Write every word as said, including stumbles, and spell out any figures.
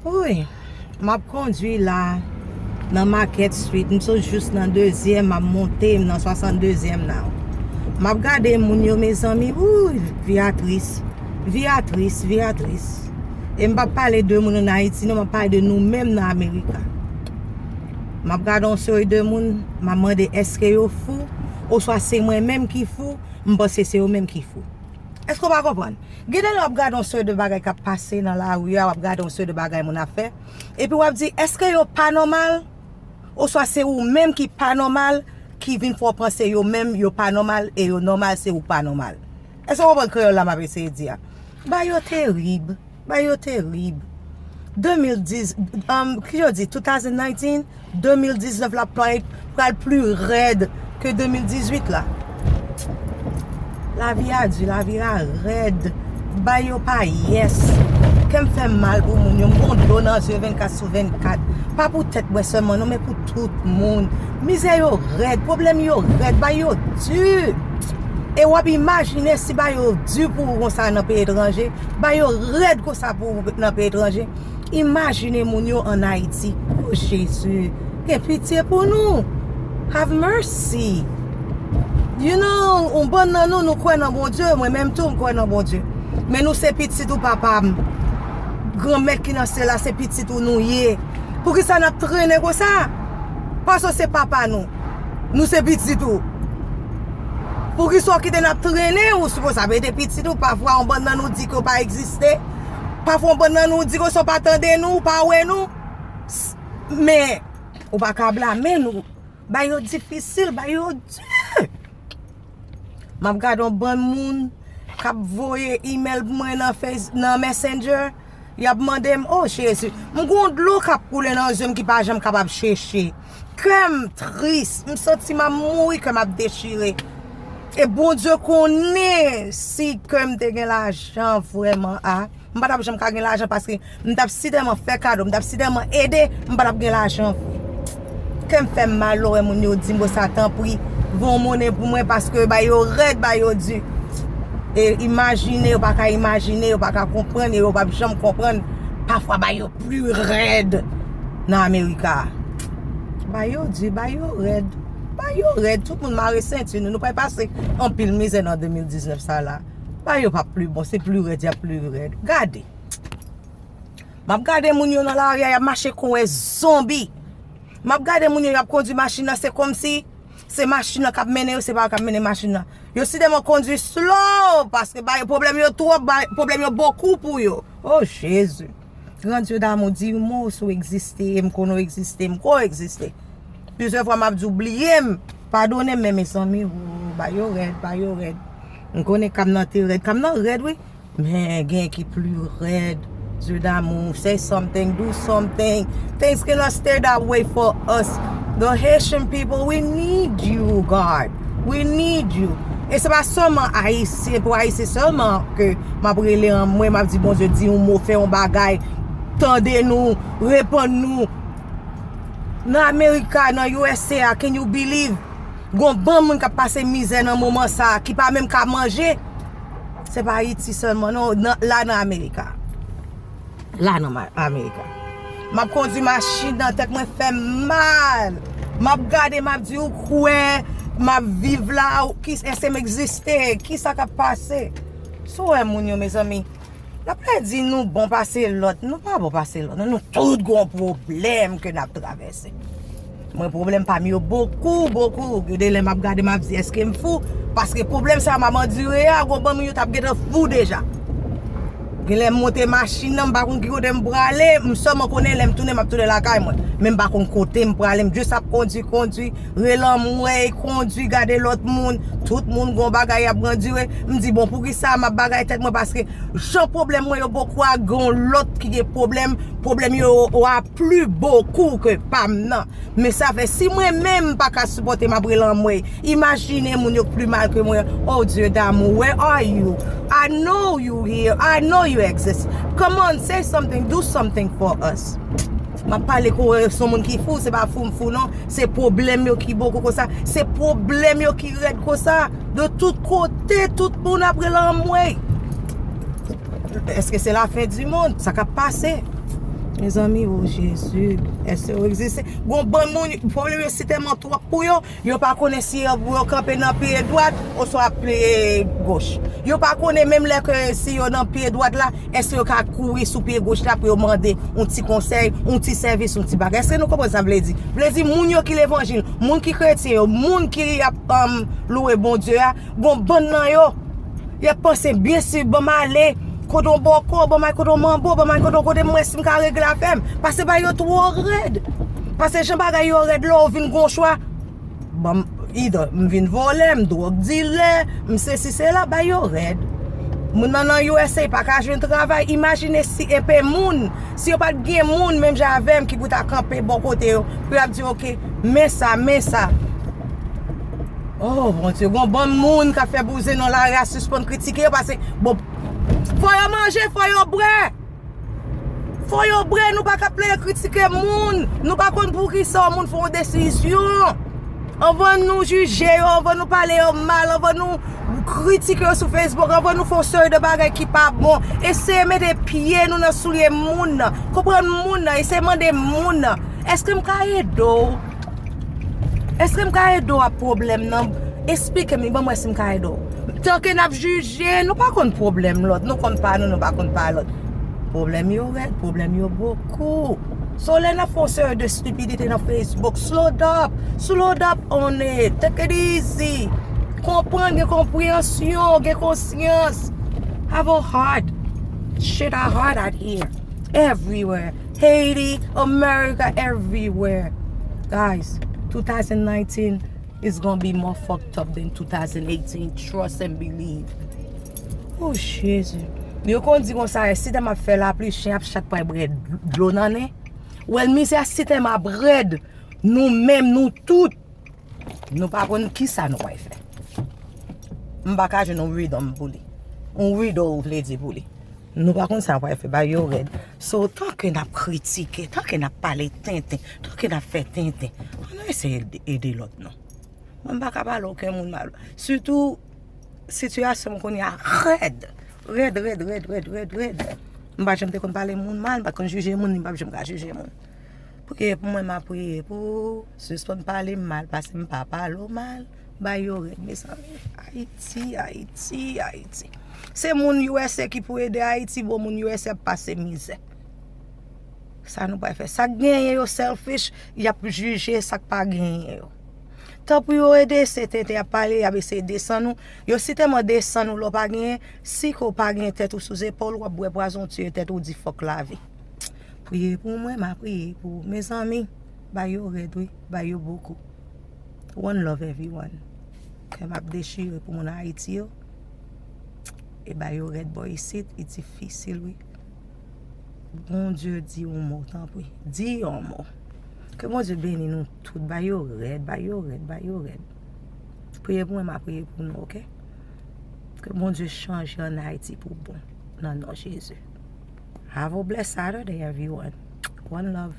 Wi, m ap kondwi la nan Market Street, m sot jis nan dezyèm, m ap monte, m nan swasanndezyèm now. M ap gade moun yo, mezanmi, wi, vi a tris, vi a tris, vi a tris. E m p ap pale de moun ann Ayiti non, m ap pale de nou menm nan Amerika. M ap gade yon seri de moun, m ap mande èske yo fou, oswa se mwen menm ki fou, m panse se yo menm ki fou. Èske w pa konprann? Gen de lè w ap gade yon seri de bagay k ap pase nan lari a, w ap gade yon seri de bagay moun ap fè, epi w ap di, èske yo pa nòmal? Oswa se ou menm ki pa nòmal, ki vin fè w panse yo menm yo pa nòmal, e yo nòmal, se ou k pa nòmal? Èske w konprann kreyòl la m ap eseye di a? Bagay yo terib. Bagay yo terib. De mil dis, um, ki yo di, two thousand nineteen, de mil diznèf la pral, pral pli rèd ke de mil dizuit la. Lavi a di, lavi a rèd. Bagay yo pa yès. Kè m fè m mal pou moun yo. M gon dlo nan zye vennkat sou vennkat. Pa pou tèt mwen sèlman, non, men pou tout moun. Mizè yo rèd, pwoblèm yo rèd, bagay yo di. E w ap imajine si bagay yo di pou ou konsa nan peyi etranje, bagay yo rèd konsa pou ou nan peyi etranje. Imajine moun yo ann Ayiti. O Jezi, gen pitye pou nou. Have mercy. You know, yon bann nan nou, nou kwè nan Bondye, mwen menm tou, m kwè nan Bondye. Men nou se pitit ou papa m. Granmèt ki nan syèl la, se pitit ou nou ye. Poukisa n ap trennen konsa? Paske se papa nou. Nou se pitit ou. Poukisa w kite n ap trennen? Ou sipoze ap ede pitit ou. Pafwa, yon bann nan nou di ke w pa egziste. Pafwa, yon bann nan nou di konsa w pa tande nou, w pa wè nou. S-, men, ou pa ka blame nou. Bagay yo difisil, bagay yo di. M ap gade yon bann moun k ap voye email pou mwen nan Face, nan Messenger. Y ap mande m, o Jezi, m gon dlo k ap koule nan zye m ki pa janm kapab seche. Kè m tris, m santi m ap mouri, kè m ap dechire. E Bondye konnen si kè m te gen lajan vrèman a, m pa t ap janm ka gen lajan paske m t ap sitèlman fè kado, m t ap sitèlman ede, m pa t ap gen lajan vre. Kè m fè m mal lè w wè moun yo di m konsa, tanpri, voye yon monnen pou mwen paske bagay yo rèd, bagay yo di. E imajine, yo pa ka imajine, yo pa ka konprann, e yo p ap janm konprann. Pafwa bagay yo pli rèd nan Amerika. Bagay yo di, bagay yo rèd. Bagay yo rèd, tout moun mare senti nou. Nou pral pase anpil mizè nan de mil diznèf sa la. Bagay yo p ap pli bon, se pli rèd, y ap pli rèd. Gade. M ap gade moun yo nan lari a, y ap mache kon wè zonbi. M ap gade moun yo, y ap kondui machin nan, se kòmsi se machin nan k ap mennen yo, se pa yo k ap mennen machin nan. Yo sitèlman kondui slow, paske ba yo pwoblèm yo twòp, ba pwoblèm yo bokou pou yo. O Jezi! Gran Dye damou, di yon mo si w egziste, m konnen w egziste, m kwè w egziste. Plizyè fwa m ap di w bliye m, padone m, men mezanmi, o, ba yo rèd, ba yo rèd. M konnen ka m nan te rèd, ka m nan rèd wi. Men gen ki pli rèd. Dye damou, say something, do something. Things cannot stay that way for us. The Haitian people, we need you, God. We need you. E se pa sèlman Ayisyen, pou Ayisyen sèlman ke m ap rele anmwe, m ap di Bondye di yon mo, fè yon bagay, tande nou, reponn nou. Nan Amerika, nan U S A, can you believe? Gon bann moun k ap pase mizè nan moman sa a, ki pa menm ka manje. Se pa Ayiti sèlman, non, nan, la nan Amerika. La nan ma-, Amerika. M ap kondui machin nan, tèt mwen fè m mal. M ap gade, m ap di, ou kwè m ap viv la, ou, ki, èske m egziste? Kisa k ap pase? Si w wè moun yo, mezanmi, n ap pèdi nou bon pase lòt. Nou pa bon pase lòt. Nou, nou tout gon pwoblèm ke n ap travèse. Mwen, pwoblèm pa m yo bokou, bokou. Gen de lè m ap gade, m ap di, èske m fou? Paske pwoblèm sa a m ap andire a, gon bann moun yo t ap gentan fou deja. Gen lè m monte machin nan, m pa konn ki kote m prale, m sèlman konnen lè m tounen, m ap tounen lakay mwen. Men m pa konn kote m prale, m jis ap kondui, kondui, rele anmwey, kondui, gade lòt moun, tout moun gon bagay y ap andire. M di, bon, poukisa m ap bagay tèt mwen? Paske jan pwoblèm mwen yo bokou a, gen yon lòt ki gen pwoblèm, pwoblèm yo a pli bokou ke pa m nan. Men sa fè, si mwen menm m pa ka sipòte, m ap rele anmwey. Imajine moun yo k pli mal ke mwen. Oh Dieu d'amour, where are you? I know you here. I know you exist. Come on, say something, do something for us. M ap pale kou se yon moun ki fou, se pa fou m fou non. Se pwoblèm yo ki bokou konsa. Se pwoblèm yo ki rèd konsa. De tout kote, tout moun ap rele anmwey. Èske se lafen di mond? Sa k ap pase? Mezanmi, o Jezi, èske yo egziste? Gon bann moun, pwoblèm yo si tèlman twòp pou yo, yo pa konnen si yo, yo kanpe nan pye dwat oswa pye goch. Yo pa konnen menm lè ke si yo nan pye dwat la, èske yo ka kouri sou pye goch la pou yo mande yon ti konsèy, yon ti sèvis, yon ti bagay. Èske nou konprann sa m vle di? Vle di moun yo ki levanjil, moun ki kretyen yo, moun ki ap um, louwe Bondye a, gon bann nan yo, y ap panse byen si ban m ale kote yon bòkò, ban m al kote yon manbo, ban m al kote yon kote m wè si m ka regle afè m. Paske bay yo twò rèd. Paske jan bagay yo rèd la, ou vin gon chwa. Ban m, either m vin vòlè, m dwòg dilè, m sesi sela, bay yo rèd. Moun nan nan U S A pa ka jwenn travay. Imajine si enpe moun, si yo pa t gen moun menm jan avè m ki pou ta kanpe bò kote yo, pou y ap di, "Ok, men sa, men sa." Oh, Bondye, gon bann moun k ap fè bouzen nan lari a, sispann kritike yo, paske, bon, fò yo manje, fò yo bwè. Fò yo bwè, nou pa ka plede kritike moun. Nou pa konn poukisa yon moun fè yon desizyon. Anvan nou jije yo, anvan nou pale yo mal, anvan nou kritike yo sou Facebook, anvan nou fè yon seri de bagay ki pa bon, eseye mete pye nou nan soulye moun nan. Konprann moun nan, eseye mande moun nan, "Èske m ka ede w?" Èske m ka ede w ak pwoblèm nan? Esplike m li, ban m wè si m ka ede w. Tanke n ap jije, nou pa konn pwoblèm lòt, nou konn pa nou, nou pa konn pa lòt. Pwoblèm yo rèd, pwoblèm yo bokou. So lè n ap fè yon seri de stipidite nan Facebook, slow up, slow up on it, take it easy. Konprann, gen konpreyansyon, gen konsyans. Have a heart. Shit, a heart out here. Everywhere. Haiti, America, everywhere. Guys, two thousand nineteen is gonna be more fucked up than two thousand eighteen. Trust and believe. Oh, Jezi. Yo konn di konsa, si tèm ap fè lapli, chen ap chat pral bwè dlo nan nen. Well, mizè, si tèm ap rèd, nou menm, nou tout, nou pa konn kisa nou pral fè. M pa ka jwenn yon riddle pou li. Yon riddle vle di pou li. Nou pa konn sa nou pral fè, bay yo rèd. So, tanke n ap kritike, tanke n ap pale tenten, tanke n ap fè tenten, ann eseye ede, ede lòt nou. Mwen, m pa ka pale okenn moun mal. Sitou, sitiyasyon m kounye a rèd. Rèd, rèd, rèd, rèd, rèd, rèd. M pa janm te konn pale moun mal, m pa t konn jije moun, ni m p ap janm ka jije moun. Priye pou mwen, m ap priye pou ou. Sispann pale m mal, paske m pa pale w mal. Bay yo rèd, mezanmi. Ayiti, Ayiti, Ayiti. Se moun U S A ki pou ede Ayiti, bon, moun U S A ap pase mizè. Sa nou pral fè? Sa k genyen yo selfish, y ap jije sa k pa genyen yo. Tan pou yo ede, se tenten y ap pale, y ap eseye desann ou. Yo si tèlman desann ou lè w pa genyen, si ke w pa genyen tèt ou sou zepòl, w ap bwè pwazon, tiye tèt ou, di fòk lavi. Priye pou mwen, m a priye pou ou. Mezanmi, bay yo rèd, wi, bay yo bokou. One love, everyone. Kè m ap dechire pou moun Ayiti yo. E bay yo rèd bò isit, li difisil, wi. Bondye di yon mo, tanpri. Di yon mo. Ke Bondye beni nou tout. Bay yo rèd, bay yo rèd, bay yo rèd. Priye pou mwen, m a priye pou nou, oke? Ke Bondye chanje ann Ayiti pou bon. Nan non Jezi. Have a blessed Saturday, everyone. One love.